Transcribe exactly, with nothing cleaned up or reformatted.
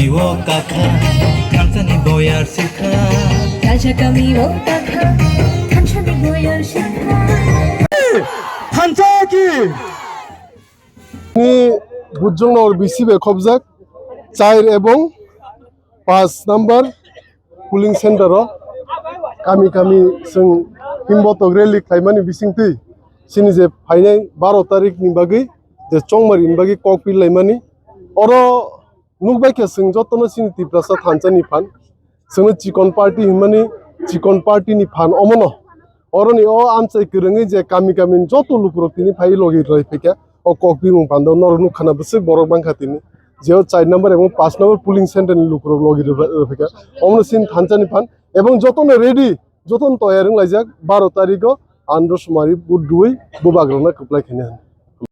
O kakha, thansani boyar sikha. Kaja kami o kakha, thansani boyar sikha. Thansa ki! Ni Bujong Nor B C bai khobjak, char ebong pas number polling center o kami kami chwng himbotok rally khlaimani bisingtwi chini je phainai baro tarik ni bagwi je chongmari ni bagwi kok pil laimani oro nukbai khe chwng jotono chini Tiprasa thansa ni phan chwngno chikon party hinmani chikon party ni phan omono oroni o amchai kwrwngwi je kami kami ni joto lukurok tini phai logi rwlai phaikha. O kok bimung pando norok nukha na bwswk borok bangkha tini. Jeo char number ebong pas number polling center ni lukurok logi rwlai phaikha. Omono sin thansa ni phan ebong jotono ready, jotono toyar wnglaijak baro tarikh o andro sumari vote rwui bubagrokno kwplai khaina.